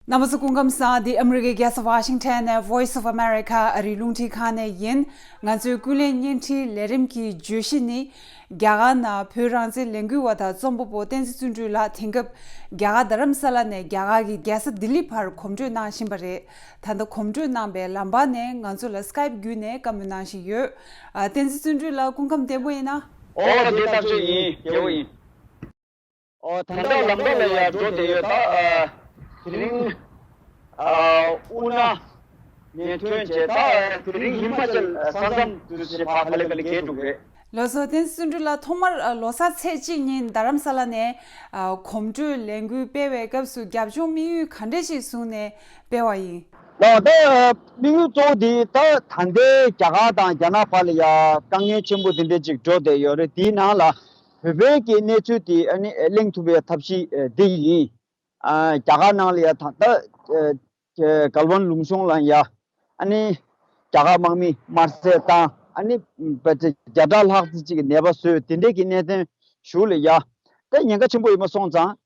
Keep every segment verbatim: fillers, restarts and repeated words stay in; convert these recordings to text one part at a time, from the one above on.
རྣམ་པ་ཚོ་སྐུ་ཁམས་བཟང་། འདི་ཨ་མི་རི་ཀའི་རྒྱལ་ས་ཝ་ཤིང་ཊོན་ནས་Voice of America ཨ་རིའི་རླུང་འཕྲིན་ཁང་ནས་ཡིན། ང་ཚོའི་ཀུན་གླེང་བརྙན་འཕྲིན་ལས་རིམ་གྱི་བརྗོད་གཞི་ནི། རྒྱ་གར་ནང་བོད་རང་བཙན་ལས་འགུལ་བ་དང་རྩོམ་པ་པོ་བསྟན་འཛིན་བརྩོན་འགྲུས་ལགས་དེང་སྐབས་རྒྱ་གར་རྡ་རམ་ས་ལ་ནས་རྒྱ་གར་གྱི་རྒྱལ་ས་ལྡི་ལི་བར་གོམ་བགྲོད་གནང་བཞིན་པ་རེད། ད་ལྟ་གོམ་བགྲོད་གནང་པའི་ལམ་བར་ནས་ང་ཚོ་ལ་Skype་བརྒྱུད་ནས་བཀའ་མོལ་གནང་བཞིན་ཡོད། ཨ། བསྟན་འཛིན་བརྩོན་འགྲུས་ལགས་སྐུ་ཁམས་བདེ་པོ་ཡིན་ན། ཨོ་བདེ་ཐག་ཆོད་ཡིན། བདེ་པོ་ཡིན། ཨོ་ད་ལྟ་ལམ་ཁ་ལ་ཡར་འགྲོ་བསྡད་ཡོད། ད་ཨ་དེ་རིང་ཨ་དབུ་ནག་ཉེན་ཐོན་བྱས། ད་དེ་རིང་ཧི་མ་ཅལ་ས་མཚམས་དུ་བྱས་ཕར་ག་ལེ་ག་ལེ་བརྒལ་འགྲོ་གི་རེད། ལགས་སོ། བསྟན་འཛིན་བརྩོན་འགྲུས་ལགས་ཐོག་མར་ཨ་ལོ་གསར་ཚེས་གཅིག་ཉིན་རྡ་རམ་ས་ལ་ནས་ཨ་གོམ་བགྲོད་ལས་འགུལ་སྤེལ་བའི་སྐབས་སུ་རྒྱབ་ལྗོངས་དམིགས་ཡུལ་ག་འདྲ་ཞིག་བཟུང་ནས་སྤེལ་བ་ཡིན། ལགས། ད་དམིགས་ཡུལ་གཙོ་བོ་དེ་ད་ད་ལྟའི་རྒྱ་གར་དང་རྒྱ་ནག་བར་ལ་ཡ་དཀའ་ངལ་ཆེན་པོ་དེ་འདྲ་ཅིག་འགྲོ་བསྡད་ཡོད་རེད། དེའི་ནང་ལ་བོད་པའི་གི་གནས་ཚུལ་དེ་ཨ་ནི་གླེང་ཐུབ་པའི་ཐབས་ཤེས་ཨ་འདི་ཡིན། ཨ་རྒྱ་གར་ནང་ལ་ཡ་ད་ལྟ་ཨ་གལ་ཝན་ལུང་གཤོང་ལ་ཡ་ཨ་ནི་རྒྱ་གར་དམག་མི་དམར་གསོད་བཏང་། ཨ་ནི་བ་ཚེ་བརྒྱ་ཕྲག་ལྷག་ཙམ་ཅིག་གི་ནད་པ་བཟོས། དེ་འདྲའི་གི་གནད་དོན་ཞུགས་ལ་ཡ་ད་ཉེན་ཁ་ཆེན་པོ་ཡིན་པ་སོང་ཙང་།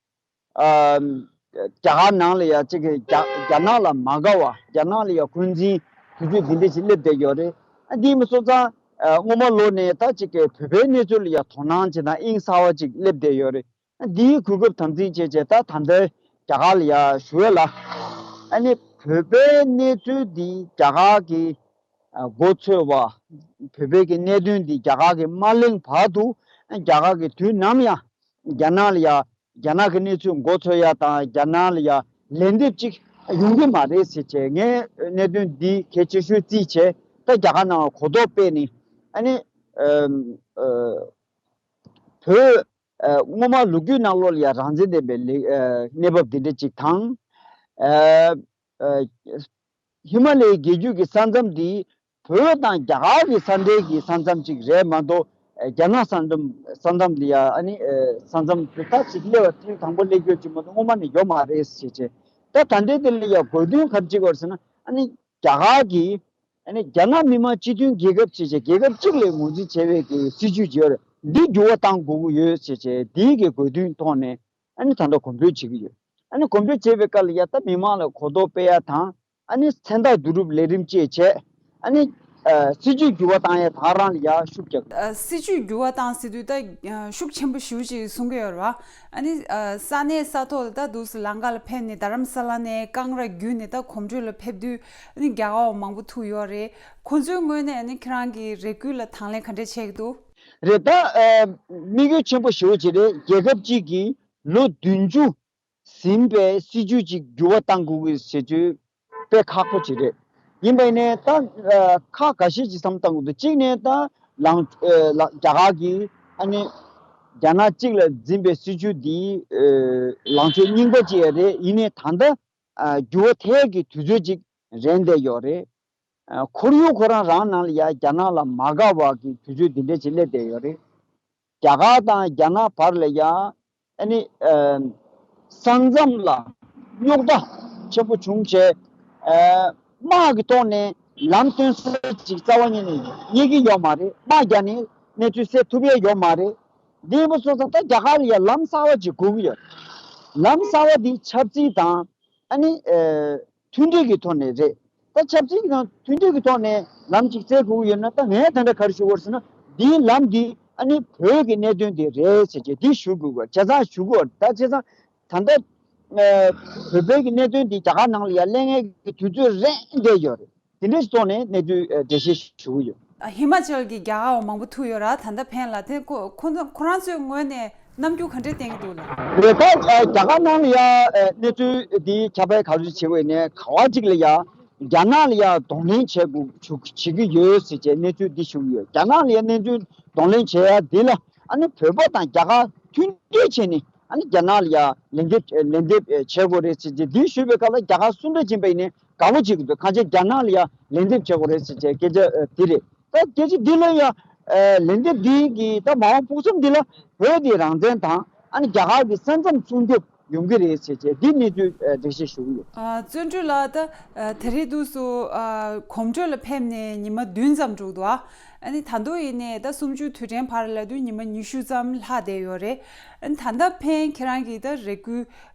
ཨ་རྒྱ་གར་ནང་ལ་ཡ་གཅིག་གི་རྒྱ་རྒྱ་ནག་ལ་མ་དགའ་བ། རྒྱ་ནག་ལ་ཡ་འཁོན་འཛིན་དུས་ཚོད་འདི་འདྲ་ཞིག་སླེབས་བསྡད་ཡོད་རེད། ཨ་འདི་མི་སོང་ཙང་ཨ་སྔོན་མ་ལོ་ནས་ད་གཅིག་གི་བོད་པའི་གནས་ཚུལ་ལ་ཡ་དོ་སྣང་བྱེད་སྟངས་གཡེང་གཟར་བ་ཅིག་སླེབས་བསྡད་ཡོད་རེད། ཨ་འདིའི་གོ་སྐབས་དམ་འཛིན་བྱས་བྱས་ད་ད་ལྟའི་རྒྱ་གར་ལ་ཡ་ཞུ་ཡ་ལ། ཨ་ནི་བོད་པའི་གནས་ཚུལ་འདི་རྒྱ་གར་གྱི་ཨ་མགོ་ཚོས་པ། བོད་པའི་གི་གནད་དོན་འདི་རྒྱ་གར་གྱི་མ་གླེང་བར་དུ། ཨ་རྒྱ་གར་གྱི་དུས་ནམ་ཡང་རྒྱ་ནག་ལ་ཡ་རྒྱ་ནག་གི་གནས་ཚུལ་མགོ་ཚོས་ཡ་དང་རྒྱ་ནག་ལ་ཡ་ལན་འདེབས་ཅིག་ཡོང་གི་མ་རེད་ཟེར་བྱས། ངས་གནད་དོན་འདི་གལ་ཆེ་ཤོས་བརྩིས་བྱས་ད་རྒྱ་གར་ནང་ལ་གོ་རྟོགས་སྤེལ་ནས། ཨ་ནི་ཨ་ཨ་བོད་ཨ་སྔོན་མ་ལོ་རྒྱུས་ནང་ལོགས་ལ་ཡ་རང་བཙན་ལྡན་པའི་ལས་ཨ་གནས་བབ་འདི་འདྲ་ཅིག་དང་། ཨ་ཨ་ཧི་མ་ལའི་རྒྱལ་རྒྱུད་ཀྱི་ས་མཚམས་འདི་བོད་དང་རྒྱ་གར་གྱི་ས་འབྲེལ་གྱི་ས་མཚམས་ཅིག་རེད་མ་གཏོགས། ཨ་རྒྱ་ནག་ས་མཚམས་ས་མཚམས་ལ་ཡ་ཨ་ནི་ཨ་ས་མཚམས་དེ་ད་ཅིག་སླེབས་པ་ཐེངས་དང་པོ་སླེབས་རྒྱུ་ཅིག་མ་གཏོགས་སྔོན་མ་ནས་ཡོད་མ་རེད་ཟེར་བྱས། ད་ད་ལྟའི་དེ་ལ་ཡ་དགོས་འདུན་ག་རེ་བྱེད་དགོས་ཟེར་ན། ཨ་ནི་རྒྱ་གར་གྱིས་ཨ་ནི་རྒྱ་ནག་མི་དམངས་སྤྱི་མཐུན་རྒྱལ་ཁབ་ཅེས་བྱས་རྒྱལ་ཁབ་གཅིག་ལ་ངོས་འཛིན་བྱེད་པའི་གི་སྲིད་ཇུས་ཅིག་ཡོད་རེད། འདི་འགྱུར་བ་གཏང་དགོས་ཀྱི་ཡོད་ཅེས་བྱས་འདིའི་གི་དགོས་འདུན་ཐོག་ནས་ཨ་ནི་ད་ལྟ་གོམ་བགྲོད་བྱེད་ཀྱི་ཡོད། ཨ་ནི་གོམ་བགྲོད་བྱེད་པའི་སྐབས་ལ་ཡ་ད་མི་མང་ལ་གོ་རྟོགས་སྤེལ་ཡ་དང་། ཨ་ནི་མཚན་རྟགས་བསྡུ་རུབ་ལས་རིམ་བཅས་བྱས། ཨ་ནི་ཨ་སྲིད་ཇུས་འགྱུར་བ་བཏང་ཡ་དང་རང་ལ་ཡ་ཤུགས་རྒྱག་ཨ་སྲིད་ཇུས་འགྱུར་བ་བཏང་ཟེར་དུས་ད་ཨ་ཤུགས་ཆེན་པོ་ཞེ་པོ་ཅིག་གསུང་གི་ཡོད་རེད་བ། ཨ་ནི་ཨ་ས་གནས་ས་ཐོག་ལ་ད་འདུག་སེ་ལམ་ཁ་ལ་ཕེབས་ནས་རྡ་རམ་ས་ལ་ནས་ཀང་ར་བརྒྱུད་ནས་ད་གོམ་བགྲོད་ལ་ཕེབས་དུས་ཨ་ནི་རྒྱ་གར་བ་མང་པོ་ཐུག་ཡོད་རེད། ཁོ་ཚོའི་ངོས་ནས་ཨ་ནི་ཁྱེད་རང་གི་རེ་སྐུལ་ལ་དང་ལེན་ག་འདྲ་བྱེད་ཀྱི་འདུག་རེད། ད་ཨ་དམིགས་ཡུལ་ཆེན་པོ་ཞེ་པོ་ཅིག་རེད། རྒྱལ་ཁབ་ཅིག་གིས་ལོ་བདུན་ཅུ་ཟིན་པའི་སྲིད་ཇུས་ཅིག་འགྱུར་བ་གཏང་དགོས་ཀྱི་ཟེར་རྒྱུ་དཔེ་ཁག་པོ་ཅིག་རེད། ཡིན་པ་ཡིན་ནའི་ད་ཨ་ཁག་འགའ་ཤས་ཅིག་བསམ་བློ་གཏང་དགོས་འདུག་གཅིག་ནས་ད་ལང་ཨ་ལ་རྒྱ་གར་གྱིས་ཨ་ནི་རྒྱ་ནག་གཅིག་ལ་འཛིན་པའི་སྲིད་ཇུས་འདི་ཨ་ལངས་ཕྱོགས་རྙིང་པ་ཅིག་ཡང་རེད། ཡིན་ནའི་ད་ལྟ་ཨ་འགྱུར་བ་ཐེབས་ཀྱི་དུས་ཚོད་ཅིག་རན་བསྡད་ཡོད་རེད། ཨ་ཁོར་ཡུག་ཁོ་རང་རང་ནང་ལ་ཡ་རྒྱ་ནག་ལ་མ་དགའ་བ་གི་དུས་ཚོད་འདི་འདྲ་ཅིག་སླེབས་བསྡད་ཡོད་རེད། རྒྱ་གར་དང་རྒྱ་ནག་བར་ལ་ཡ་ཨ་ནི་ཨ་ས་མཚམས་ལ་རྙོག་དྲ་ཆེན་པོ་བྱུང་བྱས། ཨ་དམག་གི་ཐོག་ནས་ལམ་སྟོན་ས་ཅིག་རྩ་བ་ཉིད་ནས་རྙེད་ཀྱི་ཡོད་མ་རེད། དམག་རྒྱག་ནས་གནས་ཚུལ་སེལ་ཐུབ་ཡས་ཡོད་མ་རེད། འདི་ཡིན་པ་སོང་ཙང་ད་རྒྱ་གར་ལ་ཡ་ལམ་གསར་བ་ཅིག་དགོས་ཀྱི་ཡོད། ལམ་གསར་བ་འདི་ཆབ་སྲིད་དང་ཨ་ནི་ཨ་མཐུན་སྒྲིལ་གྱི་ཐོག་ནས་རེད། ད་ཆབ་སྲིད་དང་མཐུན་སྒྲིལ་གྱི་ཐོག་ནས་ལམ་ཅིག་བཙལ་དགོས་ཀྱི་ཡོད་ན། ད་ངས་ད་ལྟ་ག་རེ་ཞུ་དགོས་ཟེར་ན། འདིའི་ལམ་འདི་ཨ་ནི་བོད་ཀྱི་གནད་དོན་དེ་རེད་ཟེར་བྱས་འདི་ཞུ་དགོས་པ། བྱས་ཙང་ཞུ་དགོས་པ་ད། བྱས་ཙང་ད་ལྟ་ཨ་བོད་པའི་གི་གནད་དོན་འདི་རྒྱ་གར་ནང་ལ་ཡ་གླེང་ཡས་ཀྱི་དུས་ཚོད་རན་བསྡད་ཡོད་རེད། དེ་འདྲའི་ཐོག་ནས་གནས་ཚུལ་ཨ་འགྲེལ་བཤད་ཞུ་གི་ཡོད། ཨ་ཧི་མ་ཅལ་གྱི་རྒྱ་གར་བ་མང་པོ་ཐུག་ཡོད་ར། ད་ལྟ་ཕན་ལ་དེ་ཁོ་ཁོ་ཚོ་ཁོ་རང་ཚོའི་ངོས་ནས་རྣམ་འགྱུར་ག་འདྲས་བསྟན་གྱི་འདུག་ལགས། རེད། ད་ཨ་རྒྱ་གར་ནང་ལ་ཡ་ཨ་གནས་ཚུལ་འདི་ཁྱབ་སྤེལ་ག་རེ་བྱེད་དགོས་ནས་ག་བ་གཅིག་ལ་ཡ་རྒྱ་ནག་ལ་ཡ་གདོང་ལེན་བྱེད་དགོས་བྱེད་ཀྱི་ཡོད་ཟེར་བྱས་གནས་ཚུལ་འདི་ཞུ་གི་ཡོད། རྒྱ་ནག་ལ་ཡ་གནས་ཚུལ་གདོང་ལེན་བྱེད་ཡ་འདི་ལ་ཨ་ནི་བོད་པ་དང་རྒྱ་གར་མཐུན་སྒྲིལ་བྱས་ནས་ཨ་ནི་རྒྱ་ནག་ལ་ཡ་ལན་འདེབས་ལན་འདེབས་བྱེད་དགོས་རེད་ཟེར་བྱས་འདི་ཞུས་པའི་སྐབས་ལ་རྒྱ་གར་སུ་འདྲ་ཡིན་པ་ཡིན་ནའི་དགའ་པོ་བྱེད་ཀྱི་འདུག་གང་ཅི་རྒྱ་ནག་ལ་ཡ་ལན་འདེབས་བྱེད་དགོས་རེད་ཟེར་བྱས་སྐད་ཆ་ཨ་འདི་རེད། ད་སྐད་ཆ་འདི་ལ་ཡ་ཨ་ལན་འདེབས་འདི་གི་ད་མ་འོངས་ཕུགས་བསམ་འདི་ལ་བོད་འདི་རང་བཙན་དང་ཨ་ནི་རྒྱ་གར་གྱི་ས་མཚམས་སྲུང་སྐྱོབ་ཡོང་གི་རེད་ཟེར་བྱས་འདི་གནས་ཚུལ་ཨ་འགྲེལ་བཤད་ཞུ་གི་ཡོད། ཨ་བརྩོན་འགྲུས་ལགས། ད་ཨ་དེ་རིང་དུས་སུ་ཨ་གོམ་བགྲོད་ལ་ཕེབས་ནས་ཉི་མ་བདུན་ཙམ་འགྲོ་གི་འདུག་ཨ་ ཨ་ནི་ད་དུང་ཡིན་ནའི་ད་གསུམ་བཅུའི་དུས་དྲན་བར་ལབ་དུས་ཉི་མ་ཉི་ཤུ་ཙམ་ལྷག་བསྡད་ཡོད་རེད། ཨ་ནི་ད་ལྟ་ཕན་ཁྱེད་རང་གིས་ད་རེ་སྐུལ་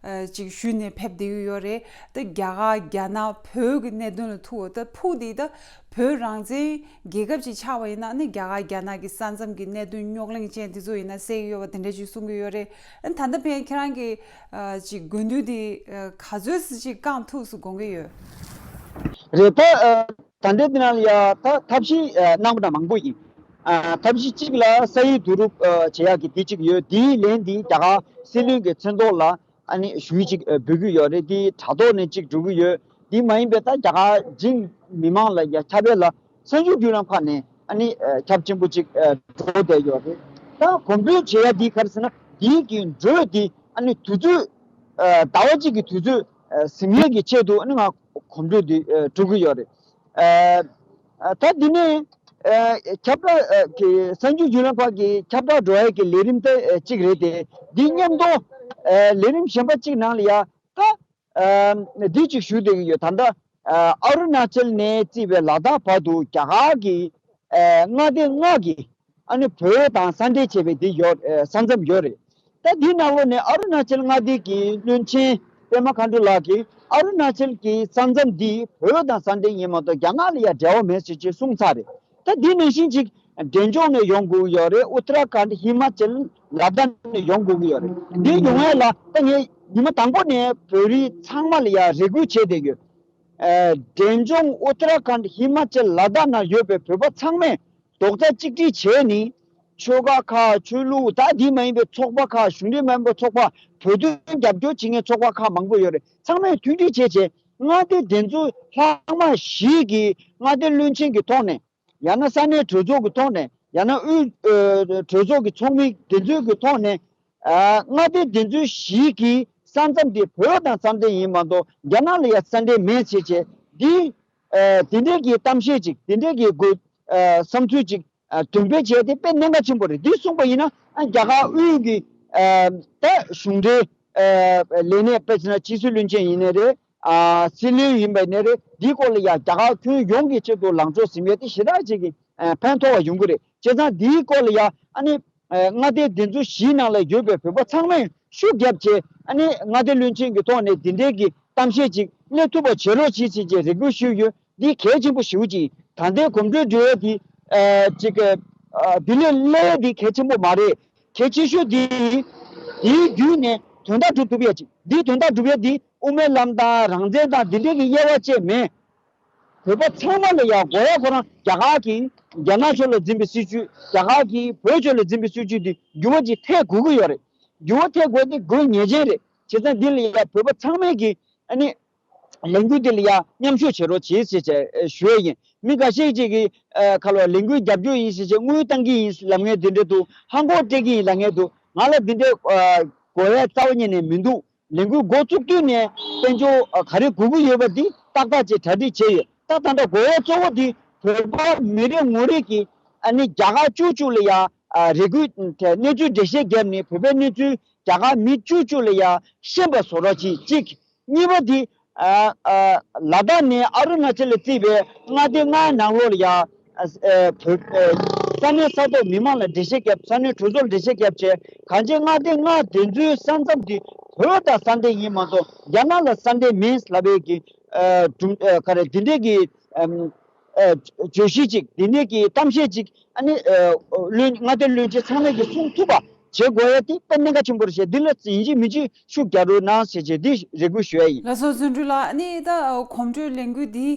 ཅིག་ཞུས་ནས་ཕེབས་བསྡད་ཀྱི་ཡོད་རེད། ད་རྒྱ་གར་རྒྱ་ནག་བོད་ཀྱི་གནད་དོན་ལ་ཐུག་ད་ཕུགས་དེ་ད་བོད་རང་བཙན་རྒྱལ་ཁབ་ཅིག་ཆགས་པ་ཡིན་ན་ནི་རྒྱ་གར་རྒྱ་ནག་གི་ས་མཚམས་ཀྱི་གནད་དོན་རྙོག་གླེང་ཅན་དེ་ཚོ་ཡིན་ན་སེལ་གྱི་ཡོད་པ་དེ་འདྲ་ཅིག་གསུང་གི་ཡོད་རེད། ཨ་ནི་ད་ལྟ་ཕན་ཁྱེད་རང་གིས་ཅིག་དགོས་འདུན་དེ་ག་ཚོད་ཅིག་བསྐང་ཐུབ་སུ་དགོངས་ཀྱི་ཡོད། རེད། ད་ད་ལྟའི་འདི་ནང་ལ་ཡ་ད་ཐབས་ཤེས་གནང་བ་ན་མང་པོ་ཡིན། ཐབས་ཤེས་གཅིག་ལ་ས་ཡིག་བསྡུ་རུབ་བྱེད་ཡག་གི་འདི་གཅིག་ཡོད། འདིའི་ལན་འདི་རྒྱ་གར་སྲིད་བློན་གྱི་མཚན་ཐོག་ལ་ཨ་ནི་ཞུ་ཡིག་ཅིག་འབུལ་གྱི་ཡོད་རེད། འདི་དྲ་ཐོག་ནས་ཅིག་འགྲོ་གི་ཡོད། འདི་མ་ཡིན་པའི་ད་རྒྱ་གར་འཇིག་མི་མང་ལ་ཡ་ཁྱབ་པའི་ལ་གསར་འགྱུར་བརྒྱུད་ལམ་ཁག་ནས་ཨ་ནི་ཁྱབ་ཆེན་པོ་ཅིག་འགྲོ་བསྡད་ཡོད་རེད། ད་གོམ་བགྲོད་བྱེད་ཡ་འདི་ག་རེ་ཟེར་ན་འདིའི་གི་འགྲོས་འདི་ཨ་ནི་དུས་ཚོད་ཟླ་བ་གཅིག་གི་དུས་ཚོད་ཟིན་ཡས་ཀྱི་ཆེད་དུ་ཨ་ནི་ང་གོམ་བགྲོད་འདི་འགྲོ་གི་ཡོད་རེད། ད་འདི་ནས་ཁྱབ་བསྒྲགས་ཀྱི་གསར་འགྱུར་བརྒྱུད་ལམ་ཁག་གི་ཁྱབ་བསྒྲགས་འགྲོ་ཡས་ཀྱི་ལས་རིམ་དེ་གཅིག་རེད་དེ། འདི་མཉམ་དུ་ལས་རིམ་གཞན་པ་གཅིག་ནང་ལ་ཡ་ད་འདི་གཅིག་ཞུ་བསྡད་ཀྱི་ཡོད། ད་ལྟ་ཨ་རུ་ན་ཅལ་ནས་བརྩིས་པའི་ལ་དྭགས་བར་དུ་རྒྱ་གར་གྱི་མངའ་སྡེ་ལྔ་གི་ཨ་ནི་བོད་དང་ས་འབྲེལ་བྱས་པའི་འདི་ཡོད། ས་མཚམས་ཡོད་རེད། ད་འདི་ནང་ལོགས་ནས་ཨ་རུ་ན་ཅལ་མངའ་སྡེ་གི་བློན་ཆེན་པད་མ་མཁའ་འགྲོ་ལགས་ཀྱིས་ཨ་རུ་ན་ཅལ་གྱི་ས་མཚམས་འདི་བོད་དང་ས་འབྲེལ་ཡིན་མ་གཏོགས་རྒྱ་ནག་ལ་ཡ་འབྲེལ་བ་མེད་ཟེར་ཅེས་གསུངས་ཚར་རེད། ད་འདི་ནང་བཞིན་ཅིག་འབྲས་ལྗོངས་ནས་ཡོང་དགོས་ཀྱི་ཡོད་རེད། ཨུ་ཏ་ར་ཁཱན་ཧི་མ་ཅལ་ལ་དྭགས་ནས་ཡོང་དགོས་ཀྱི་ཡོད་རེད། འདི་ཡོང་ཡ་ལ་ད་ངས་ཉི་མ་དང་པོ་ནས་བོད་རིགས་ཚང་མ་ལ་ཡ་རེ་སྐུལ་བྱས་བསྡད་ཡོད། ཨ་འབྲས་ལྗོངས་ཨུ་ཏ་ར་ཁཱན་ཧི་མ་ཅལ་ལ་དྭགས་ནང་ཡོད་པའི་བོད་པ་ཚང་མས་རྡོག་རྩ་གཅིག་སྒྲིལ་བྱས་ནས་ཆོལ་ཁ་ཁག་ཆོས་ལུགས་ད་འདི་མ་ཡིན་པའི་ཚོགས་པ་ཁག་གཞུང་འབྲེལ་མ་ཡིན་པའི་ཚོགས་པ་བོད་དོན་རྒྱབ་སྐྱོར་བྱེད་མཁན་ཚོགས་པ་ཁག་མང་པོ་ཡོད་རེད། ཚང་མས་མཐུན་སྒྲིལ་བྱས་བྱས་མངའ་སྡེ་འདི་ཚོ་ལྷག་མ་བཞི་གི་མངའ་སྡེ་བློན་ཆེན་གྱི་ཐོག་ནས་ཡང་ན་ས་གནས་གྲོས་ཚོགས་ཀྱི་ཐོག་ནས་ཡང་ན་དབུས་ཨ་གྲོས་ཚོགས་ཀྱི་ཚོགས་མི་འདི་ཚོའི་གི་ཐོག་ནས་ཨ་མངའ་སྡེ་འདི་ཚོའི་བཞི་གི་ས་མཚམས་དེ་བོད་དང་ས་མཚམས་ཡིན་མ་གཏོགས་རྒྱ་ནག་ལ་ཡ་ས་འབྲེལ་མེད་ཟེར་བྱས་འདི་ཨ་དེ་འདྲའི་གི་གཏམ་བཤད་ཅིག་དེ་འདྲའི་གི་དགོས་ཨ་བསམ་ཚུལ་ཅིག་ཨ་འདོན་སྤེལ་བྱས་ཏེ་དཔེ་གནད་འགག་ཆེན་པོ་རེད། འདི་གསུངས་པ་ཡིན་ན་ཨ་རྒྱ་གར་དབུས་ཀྱི་ཨ་ད་གཞུང་འབྲེལ་ཨ་ལས་གནས་དཔེ་བྱས་ན་ཕྱི་སྲིད་བློན་ཆེན་ཡིན་ནའི་རེད། ཨ་སྲིད་བློན་ཡིན་པ་ཡིན་ནའི་རེད། འདིའི་སྐོར་ལ་ཡང་རྒྱ་གར་ཁྱོན་ཡོངས་ཀྱི་ཆེད་དུ་ལངས་ཕྱོགས་ཟིན་ཡས་དེ་ཞེ་དྲག་ཅིག་གི་ཨ་ཕན་ཐོགས་པ་ཡོང་གི་རེད། བྱས་ཙང་འདིའི་སྐོར་ལ་ཡང་ཨ་ནི་ཨ་མངའ་སྡེ་འདི་ཚོ་བཞིའི་ནང་ལ་ཡོད་པའི་བོད་པ་ཚང་མས་ཤུགས་བརྒྱབ་བྱས་ཨ་ནི་མངའ་སྡེ་བློན་ཆེན་གྱི་ཐོག་ནས་འདི་འདྲའི་གི་གཏམ་བཤད་ཅིག་སླེབས་ཐུབ་པ་བྱེད་རོགས་གྱིས་ཟེར་བྱས་རེ་སྐུལ་ཞུས་ཡོད། འདི་གལ་ཆེན་པོ་ཞེ་པོ་ཅིག་ད་ལྟའི་གོམ་བགྲོད་འགྲོ་ཡས་འདི་ཨ་ཅིག་ཨ་འདི་ལས་སླ་ཡས་འདི་གལ་ཆེན་པོ་མ་རེད། གལ་ཆེ་ཤོས་འདི་འདིའི་བརྒྱུད་ནས་དོན་དག་སྒྲུབ་ཐུབ་ཡས་ཅིག་འདི་དོན་དག་སྒྲུབ་ཡས་འདི་དབུ་མའི་ལམ་དང་རང་བཙན་དང་འདི་འདྲའི་གི་དབྱེ་བ་བཅས་མེད། བོད་པ་ཚང་མ་ལ་ཡང་དགོས་ཡ་ཁོ་རང་རྒྱ་གར་གྱིས་རྒྱ་ནག་ཕྱོགས་ལ་འཛིན་པའི་སྲིད་བྱུས་རྒྱ་གར་གྱིས་བོད་ཕྱོགས་ལ་འཛིན་པའི་སྲིད་བྱུས་འདི་འགྱུར་བ་ཅིག་ཐེབས་དགོས་ཀྱི་ཡོད་རེད། འགྱུར་བ་ཐེབས་དགོས་འདི་དགོས་ངེས་ཅན་རེད། བྱས་ཙང་འདི་ལ་ཡང་བོད་པ་ཚང་མས་ཀྱིས་ཨ་ནི། ལས་འགུལ་འདི་ལ་ཡང་མཉམ་ཞུགས་བྱེད་རོགས་བྱེད་ཟེར་བྱས་ཞུ་ཡས་ཡིན། མི་འགའ་ཤས་ཅིག་གིས་ཁ་ལོ་ལས་འགུལ་རྒྱབ་སྐྱོར་ཡིན་ཟེར་བྱས་དངུལ་བཏང་གི་ཡིན་ལབ་མཁན་དེ་འདྲ་འདུག་ཧང་གོ་སྤྲད་ཀྱི་ཡིན་ལབ་མཁན་འདུག་ང་ལ་འདི་འདྲའི་དགོས་ཡས་རྩ་བ་ཉིད་ནས་མི་འདུག་ལས་འགུལ་འགོ་བཙུགས་དུས་ནས་དཔལ་འབྱོར་ག་རེ་དགོས་ཀྱི་ཡོད་པ་འདི་ཏག་ཏག་ཅིག་གྲ་སྒྲིག་བྱས་ཡོད། ད་ད་ལྟ་དགོས་ཡས་གཙོ་བོ་འདི་བོད་པ་མི་རེ་ངོ་རེ་གིས་ཨ་ནི་རྒྱ་གར་བཅུ་གཅིག་ལ་ཡ་རེ་སྐུལ་གནས་ཚུལ་འགྲེལ་བཤད་བརྒྱབ་ནས་བོད་པའི་གནས་ཚུལ་རྒྱ་གར་མི་བཅུ་གཅིག་ལ་ཡ་ཤེས་པ་བཟོ་རོགས་གྱིས་གཅིག་གཉིས་པ་དེ། ཨ་ཨ་ལ་དྭགས་ནས་ཨ་རུ་ན་ཅལ་ལ་བརྩིས་པའི་མངའ་སྡེ་ལྔའི་ནང་ལོགས་ལ་ཡ། ཨ་ཨ་བོད་ཨ་ས་གནས་ས་ཐོག་མི་མང་ལ་འགྲེལ་བཤད་བརྒྱབ། ས་གནས་གྲོས་ཚོགས་ལ་འགྲེལ་བཤད་བརྒྱབ་བྱས་གང་ཅི་མངའ་སྡེ་ལྔ་དེ་ཚོའི་ས་མཚམས་དེ་བོད་དང་ས་མཚམས་ཡིན་མ་གཏོགས་རྒྱ་ནག་ལ་ས་མཚམས་མིན་ལབ་པའི་གི་ཨ་གྲུབ་ཨ་ག་རེ་འདི་འདྲའི་གི་ཨམ་ཨ་བརྗོད་གཞི་ཅིག་འདི་འདྲའི་གི་གཏམ་བཤད་ཅིག་ཨ་ནི་ཨ་བློན་མངའ་སྡེ་བློན་ཆེན་ཚང་མས་ཀྱི་གསུང་ཐུབ་པ་བྱེད་དགོས་ཡ་དེ་དཔེ་གནད་འགག་ཆེན་པོ་རེད་ཟེར། འདི་ལ་ཡིན་གཅིག་མིན་གཅིག་ཤུགས་རྒྱག་རོགས་གནང་ཟེར་བྱས་འདི་རེ་སྐུལ་ཞུ་ཡ་ཡིན། ལགས་སོ། བརྩོན་འགྲུས་ལགས། ཨ་ནི་ད་གོམ་བགྲོད་ལས་འགུལ་འདིའི་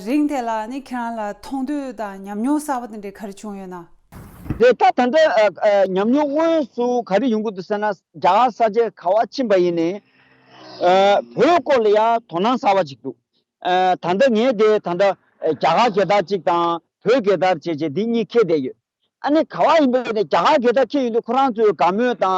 རིང་དེ་ལ་ཨ་ནི་ཁྱེད་རང་ལ་མཐོང་ཐོས་དང་ཉམས་མྱོང་གསར་པ་དེ་འདྲ་ག་རེ་བྱུང་ཡོད་ན། རེད། ད་ད་ལྟ་ཉམས་མྱོང་དངོས་སུ་ག་རེ་ཡོང་གི་འདུག་ཟེར་ན། རྒྱ་གར་ས་ཆ་ག་པར་ཕྱིན་པ་ཡིན་ནའི་བོད་སྐོར་ལ་ཡང་དོ་སྣང་གསར་པ་ཅིག་འདུག་ཨ་ད་ལྟ་ངས་དེ་ད་ལྟ་རྒྱ་གར་རྒྱལ་དར་གཅིག་དང་བོད་རྒྱལ་དར་བྱས་བྱས་འདི་གཉིས་འཁྱེར་བསྡད་ཡོད། ཨ་ནི་ག་པར་ཡིན་པ་ཡིན་ན་རྒྱ་གར་རྒྱལ་དར་འཁྱེར་ཡོང་དུས་ཁོ་རང་ཚོའི་དགའ་མོས་དང་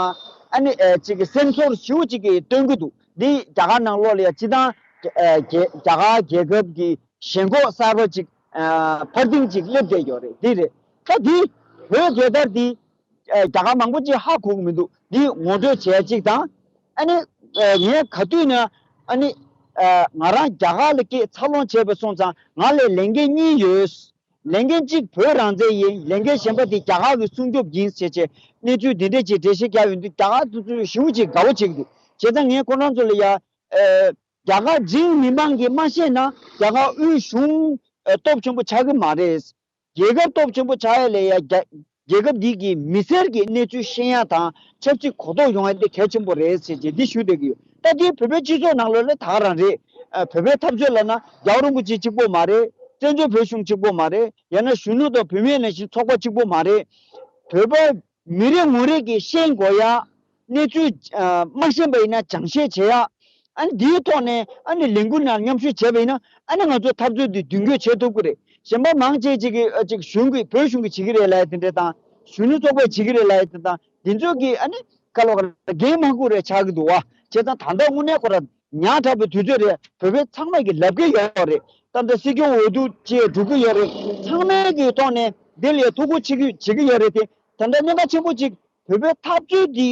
ཨ་ནི་ཨ་ཅིག་གི་སེམས་ཚོར་ཞེ་པོ་ཅིག་གིས་སྟོན་གྱི་འདུག་འདི་རྒྱ་གར་ནང་ལོགས་ལ་ཡང་སྤྱི་བཏང་རྒྱ་རྒྱ་གར་རྒྱལ་ཁབ་ཀྱི་ཞེན་ཁོག་གསར་པ་ཅིག་ཨ་འཕར་ལྡིང་ཅིག་སླེབས་བསྡད་ཡོད་རེད། འདི་རེད། ད་འདི་བོད་རྒྱལ་དར་འདི་ཨ་རྒྱ་གར་མང་པོ་ཅིག་ཧ་གོ་གི་མི་འདུག་འདི་ངོ་སྤྲོད་བྱས་ཅིག་དང་། ཨ་ནི་ཨ་ངས་ག་དུས་ན་ཨ་ནི་ཨ་ང་རང་རྒྱ་གར་ལ་སྐད་འཚར་ལོངས་བྱས་པ་སོང་ཙང་ང་ལ་ལས་འགན་གཉིས་ཡོད། ལས་འགན་གཅིག་བོད་རང་བཙན་ཡིན། ལས་འགན་གཞན་པ་དེ་རྒྱ་གར་གྱི་སྲུང་སྐྱོབ་ཡིན་ཟེར་བྱས་གནས་ཚུལ་འདི་འདྲས་ཅིག་འགྲེལ་བཤད་བརྒྱབ་ཡོང་དུས་རྒྱ་གར་དེ་ཚོས་ཞེ་པོ་ཅིག་དགའ་པོ་བྱེད་ཀྱི་འདུག་བྱས་ཙང་ངས་ཁོ་རང་ཚོ་ལ་ཡ། ཨེ། རྒྱ་གར་འབྲིང་མི་མང་གིས་མ་ཤེས་ན་རྒྱ་གར་དབུས་གཞུང་ཨེ་སྟོབས་ཆེན་པོ་ཆགས་ཀྱི་མ་རེད། རྒྱལ་ཁབ་སྟོབས་ཆེན་པོ་ཆགས་ཡ་ལ་ཡ་རྒྱ་རྒྱལ་ཁབ་འདི་གི་མི་སེར་གྱི་གནས་ཚུལ་ཤེས་ཡ་དང་ཆབ་སྲིད་གོ་རྟོགས་ཡོང་ཡ་འདི་གལ་ཆེན་པོ་རེད་ཟེར་གྱི་འདི་ཞུ་བསྡད་ཀྱི་ཡོད། ད་འདི་བོད་པའི་སྤྱི་ཚོགས་ནང་ལོགས་ལ་ད་ག་རང་རེད། ཨ། བོད་པའི་འཐབ་རྩོད་ལབ་ན་རྒྱལ་བ་རིན་པོ་ཆེ་གཅིག་པོ་མ་རེད། བཙན་བྱོལ་བོད་གཞུང་གཅིག་པོ་མ་རེད། ཡང་ན་གཞོན་ནུ་དང་བུད་མེད་ནང་བཞིན་ཚོགས་པ་གཅིག་པོ་མ་རེད། བོད་པ་མི་རེ་ངོ་རེ་གིས་ཤེས་དགོས་ཡ། གནས་ཚུལ་ཨ་མ་ཤེས་པ་ཡིན་ན་སྦྱང་བཤད་བྱེད་ཡ། ཨ་ནི་འདིའི་ཐོག་ནས་ཨ་ནི་ལས་འགུལ་ནང་མཉམ་ཞུགས་བྱས་པ་ཡིན་ན་ཨ་ནི་ང་ཚོ་འཐབ་རྩོད་འདི་མདུན་སྐྱོད་བྱེད་ཐུབ་ཀྱི་རེད། གཞན་པ་མང་ཆེ་ཅིག་གིས་ཨ་ཅིག་གཞུང་གིས་བོད་གཞུང་གིས་བྱེད་ཀྱི་རེད་ལབ་ཡ་དེ་འདྲ་དང་གཞོན་ནུ་ཚོགས་པས་བྱེད་ཀྱི་རེད་ལབ་ཡ་དེ་དང་འདི་ཚོ་གིས་ཨ་ནི་ག་ལོག་འགན་མ་འཁུར་རེ་ཆགས་ཀྱི་འདུག་བ། བྱས་ཙང་ད་ལྟ་དངོས་གནས་ཁོ་ར་ཉག་ཕྲ་བའི་དུས་ཚོད་རེད། བོད་པའི་ཚང་མས་ཀྱི་ལབ་ཀྱི་ཡོད་རེད། ད་ལྟ་སྲིད་སྐྱོང་འོས་བསྡུ་བཅས་འགྲོ་གི་ཡོད་རེད། ཚང་མས་ཀྱི་ཐོག་ནས་འདི་ལ་ཐུགས་ཁུར་བྱེད་ཀྱི་བྱེད་ཀྱི་ཡོད་རེད་དེ། ད་ལྟ་གནད་འགག་ཆེན་པོ་གཅིག་བོད་པའི་འཐབ་རྩོད་འདི་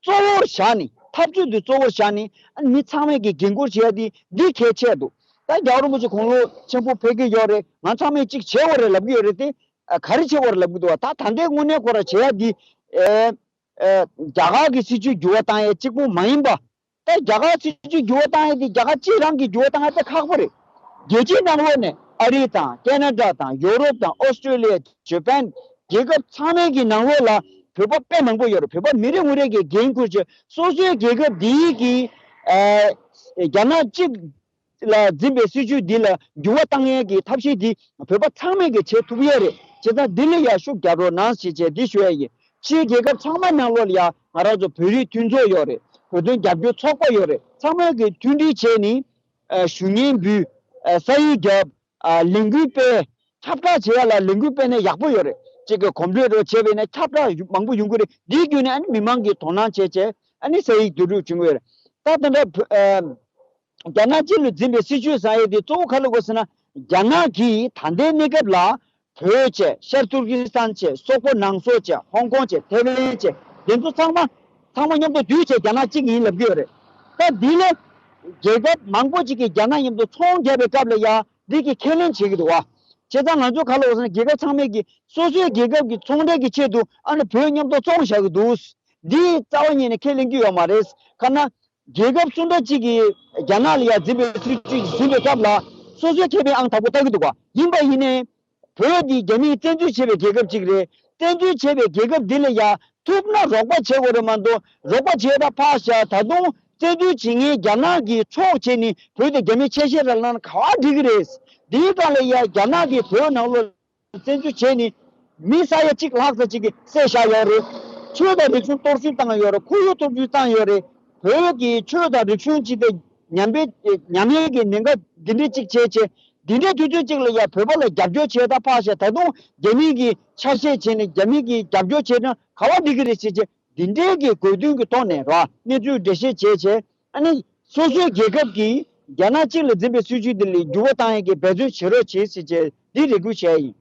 གཙོ་བོར་བཞག་ནས་འཐབ་རྩོད་འདི་གཙོ་བོར་བཞག་ནས་ཨ་ནི་མི་ཚང་མས་ཀྱི་འགན་འཁུར་བྱེད་ཡ་འདི་འདི་གལ་ཆེ་འདུག་ད་རྒྱལ་བ་རིན་པོ་ཆེ་དགུང་ལོ་ཆེན་པོ་ཕེབས་ཀྱི་ཡོད་རེད། ང་ཚང་མས་གཅིག་བྱེད་དགོས་རེད་ལབ་ཀྱི་ཡོད་རེད་དེ། ཨ་ག་རེ་བྱེད་དགོས་རེད་ལབ་ཀྱི་འདུག་བ། ད་ད་ལྟའི་དངོས་གནས་ཁོ་ར་བྱེད་ཡ་འདི་ཨེ་ཨེ་རྒྱ་གར་གྱི་སྲིད་བྱུས་འགྱུར་བ་བཏང་ཡ་གཅིག་པུ་མ་ཡིན་པ། ད་རྒྱ་གར་སྲིད་བྱུས་འགྱུར་བ་བཏང་ཡ་དེ་རྒྱ་གར་གཅིག་རང་གིས་འགྱུར་བ་བཏང་ཡ་དེ་ཁག་པོ་རེད། རྒྱལ་སྤྱིའི་ནང་ལོགས་ནས་ཨ་རི་དང་ཀེ་ན་ཌ་དང་ཡོ་རོབ་དང་ཨོ་སི་ཀྲོ་ལི་ཡ་ཇ་པན་རྒྱལ་ཁབ་ཚང་མའི་གི་ནང་ལོགས་ལ་བོད་པ་དཔེ་མང་པོ་ཡོད་རེད། བོད་པ་མི་རེ་ངོ་རེ་གིས་འགན་འཁུར་བྱས་སོ་སོའི་རྒྱལ་ཁབ་འདིའི་གི་ཨ་རྒྱ་ནག་གཅིག་ལ་འཛིན་པའི་སྲིད་བྱུས་འདི་ལ་འགྱུར་བ་བཏང་ཡས་ཀྱི་ཐབས་ཤེས་འདི་བོད་པ་ཚང་མས་ཀྱི་བྱེད་ཐུབ་ཡས་རེད། བྱས་ཙང་འདི་ལ་ཡ་ཤུགས་རྒྱབ་རོགས་གནང་ཞེས་བྱས་འདི་ཞུ་ཡས་ཡིན། ཕྱིའི་རྒྱལ་ཁབ་ཚང་མའི་ནང་ལོགས་ལ་ཡ་ང་རང་ཚོ་བོད་རིགས་མཐུན་ཚོགས་ཡོད་རེད། བོད་དོན་རྒྱབ་སྐྱོར་ཚོགས་པ་ཡོད་རེད། ཚང་མས་ཀྱི་མཐུན་སྒྲིལ་བྱས་ནས་ཨ་ཞུ་སྙན་འབུལ། ཨ་ས་ཡིག་བརྒྱབ། ཨ་ལས་འགུལ་སྤེལ། ཁྱབ་བསྒྲགས་བྱེད་ཡ་ལ་ལས་འགུལ་སྤེལ་ན་ཡག་པོ་ཡོད་རེད། གཅིག་གི་གོམ་བགྲོད་རོགས་བྱས་པས་ན་ཁྱབ་བསྒྲགས་མང་པོ་ཡོང་གི་རེད། འདིའི་བརྒྱུད་ནས་ཨ་ནི་མི་མང་གིས་དོ་སྣང་བྱས་བྱས་ཨ་ནི་ས་ཡིག་བསྡུ་རུབ་བྱུང་གི་ཡོད་རེད། ད་ད་ལྟ་བོད་ཨ་རྒྱ་ནག་སྤྱི་ལ་འཛིན་པའི་སྲིད་བྱུས་བཟང་ཡོད་དེ་གཙོ་བོ་ག་ལ་དགོས་ཟེར་ན། རྒྱ་ནག་གིས་ད་ལྟའི་གནས་སྐབས་ལ་བོད་བྱས་ཤར་ཏུར་ཀི་སི་ཐན་བྱས་སོག་པོ་ནང་སོག་བྱས་ཧོང་ཀོང་བྱས་ཐེ་ཝན་བྱས་འདི་ཚོ་ཚང་མ་ཚང་མ་མཉམ་དུ་བསྡུས་བྱས་རྒྱ་ནག་གཅིག་ཡིན་ལབ་ཀྱི་ཡོད་རེད། ད་འདི་ལས་རྒྱལ་ཁབ་མང་པོ་ཅིག་གིས་རྒྱ་ནག་མཉམ་དུ་ཚོང་བརྒྱབ་པའི་སྐབས་ལ་ཡ་འདི་གི་ཁས་ལེན་བྱེད་ཀྱི་འདུག་བ། བྱས་ཙང་ང་ཚོ་ག་ལ་འོ་ཟེར་ན་རྒྱལ་ཁབ་ཚང་མས་ཀྱིས་སོ་སོའི་རྒྱལ་ཁབ་ཀྱི་ཚོང་འབྲེལ་གྱི་ཆེད་དུ་ཨ་ནི་བོད་མཉམ་དུ་བཙོང་བཞག་གི་འདུག་འདི་རྩ་བ་ཉིད་ནས་ཁས་ལེན་གྱི་ཡོད་མ་རེད། ཁ་ན། རྒྱལ་ཁབ་སུ་འདྲ་གཅིག་གིས་རྒྱ་ནག་ལ་ཡ་འཛིན་པའི་སྲིད་བྱུས་ཀྱི་འཛིན་པའི་སྐབས་ལ་སོ་སོའི་ཁེ་ཕན་ཨང་དང་པོ་ལྟ་གི་འདུག་ག་ཡིན་པ་ཡིན་ནའི། བོད་འདི་རྒྱ་མིས་བཙན་འཛུལ་བྱས་པའི་རྒྱལ་ཁབ་ཅིག་རེད། བཙན་འཛུལ་བྱས་པའི་རྒྱལ་ཁབ་འདི་ལ་ཡ་ཐུབ་ན་རོགས་པ་བྱེད་དགོས་རེད་མ་གཏོགས་རོགས་པ་བྱས་ད་ཕར་བཞག་ད་དུང་བཙན་འཛུལ་བྱེད་མཁན་རྒྱ་ནག་གིས་ཕྱོགས་བྱས་ནས་བོད་དེ་རྒྱ་མིས་ཆད་བཤད་ར་ལངས་ན་ག་བ་འགྲིག་གི་རེད། འདིའི་སྒང་ལ་ཡ་རྒྱ་ནག་གིས་བོད་ནང་ལོགས། བཙན་འཛུལ་བྱས་ནས་མི་ས་ཡ་གཅིག་ལྷག་ཙམ་ཅིག་གིས་བསད་བཞག་ཡོད་རེད། ཆོས་དང་རིག་གཞུང་གཏོར་སྐྱོན་བཏང་ཡོད་རེད། ཁོར་ཡུག་གཏོར་སྐྱོན་བཏང་ཡོད་རེད། བོད་ཀྱི་ཆོས་དང་རིག་གཞུང་ཅིག་དེ་ཉམས་པའི་ཉམས་ཡས་ཀྱི་ཉེན་ཁ་འདི་འདྲ་ཅིག་བྱས་བྱས་འདི་འདྲའི་དུས་ཚོད་ཅིག་ལ་ཡ་བོད་པ་ལ་རྒྱབ་སྐྱོར་བྱས་ད་ཕར་བཞག་ད་དུང་རྒྱ་མི་གིས་ཆ་ཤས་བྱས་ནས་རྒྱ་མི་གིས་རྒྱབ་སྐྱོར་བྱས་ན་ག་བ་འགྲིག་གི་རེད་ཟེར་བྱས་འདི་འདྲའི་གི་དགོས་འདུན་གྱི་ཐོག་ནས་ར་གནས་ཚུལ་འགྲེལ་བཤད་བྱས་བྱས། ཨ་ནི་སོ་སོའི་རྒྱལ་ཁབ་ཀྱིས་རྒྱ་ནག་གཅིག་ལ་འཛིན་པའི་སྲིད་བྱུས་འདི་ལ་འགྱུར་བ་བཏང་ཡས་ཀྱི་འབད་བརྩོན་བྱེད་རོགས་བྱེད་ཟེར་བྱས་འདི་རེ་སྐུལ་བྱས་ཡིན།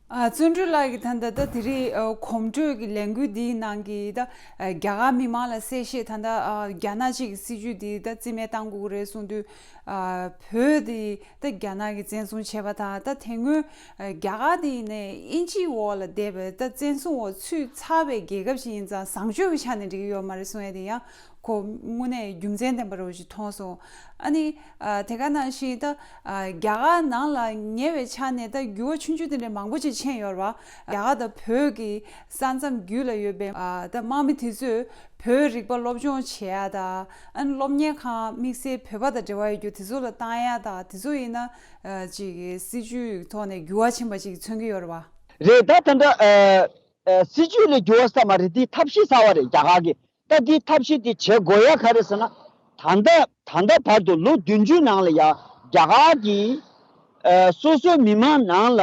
ཨ་བརྩོན་འགྲུས་ལགས་ཀྱིས་ད་ལྟ་ད་དེ་རིང་ཨ་གོམ་བགྲོད་ཀྱི་ལས་འགུལ་འདིའི་ནང་གི་ད་ཨ་རྒྱ་གར་མི་མང་ལ་གསལ་བཤད་ད་ལྟ་ཨ་རྒྱ་ནག་གཅིག་གི་སྲིད་བྱུས་འདི་ད་རྩིས་མེད་བཏང་དགོས་ཀྱི་རེད་གསུངས་དུས་ཨ་བོད་འདི་ད་རྒྱ་ནག་གིས་བཙན་བཟུང་བྱས་པ་དང་ད་དེ་སྔོན་ཨ་རྒྱ་གར་འདི་ནས་དབྱིན་ཇིའི་འོག་ལ་བསྡད་པའི་ད་བཙན་བཟུང་འོག་ཚུད་ཚར་བའི་རྒྱལ་ཁབ་ཅིག་ཡིན་ཙང་བཟང་སྤྱོད་ཀྱི་ཆ་ནས་འགྲིག་གི་ཡོད་མ་རེད་གསུང་ཡ་དེ་ཡང་། ཁོ་དངོས་གནས་རྒྱུ་མཚན་ལྡན་པ་རེད་ཞེས་མཐོང་སོང་། ཨ་ནི་ཨ་དེ་ག་ནང་བཞིན་ད་ཨ་རྒྱ་གར་ནང་ལ་ཉེ་བའི་ཆ་ནས་ད་འགྱུར་བ་ཆུང་ཆུང་དེ་འདྲ་མང་པོ་ཅིག་ཕྱིན་ཡོད་རེད་བ། རྒྱ་གར་དང་བོད་ཀྱི་ས་མཚམས་རྒྱུད་ལ་ཡོད་པའི་ཨ་ད་དམག་མི་དེ་ཚོས་བོད་རིག་པ་སློབ་སྦྱོང་བྱེད་ཡ་ད་ཨ་ནི་སློབ་གཉེར་ཁང་དམིགས་བསལ་བོད་པ་དང་འབྲེལ་བ་ཡོད་རྒྱུ་དེ་ཚོ་ལ་བཏང་ཡ་ད་དེ་ཚོ་ཡིན་ན་ཨ་ཅིག་སྲིད་བྱུས་ཐོག་ནས་འགྱུར་བ་ཕྱིན་པ་ཅིག་མཚོན་གྱི་ཡོད་རེད་བ། རེད། ད་ད་འདྲ་ཨ་ཨ་སྲིད་བྱུས་ལ་འགྱུར་བ་ས་མ་རེད། དེ་ཐབས་ཤེས་གསར་བ་རེད་རྒྱ་གར་གྱི། ད་འདི་ཐབས་ཤེས་དེ་བྱེད་དགོས་ཡ་ག་རེ་ཟེར་ན། ད་ལྟ་ད་ལྟ་བར་དུ་ལོ་བདུན་ཅུའི་ནང་ལ་ཡ་རྒྱ་གར་གྱི་ཨ་སོ་སོའི་མི་མང་ནང་ལ་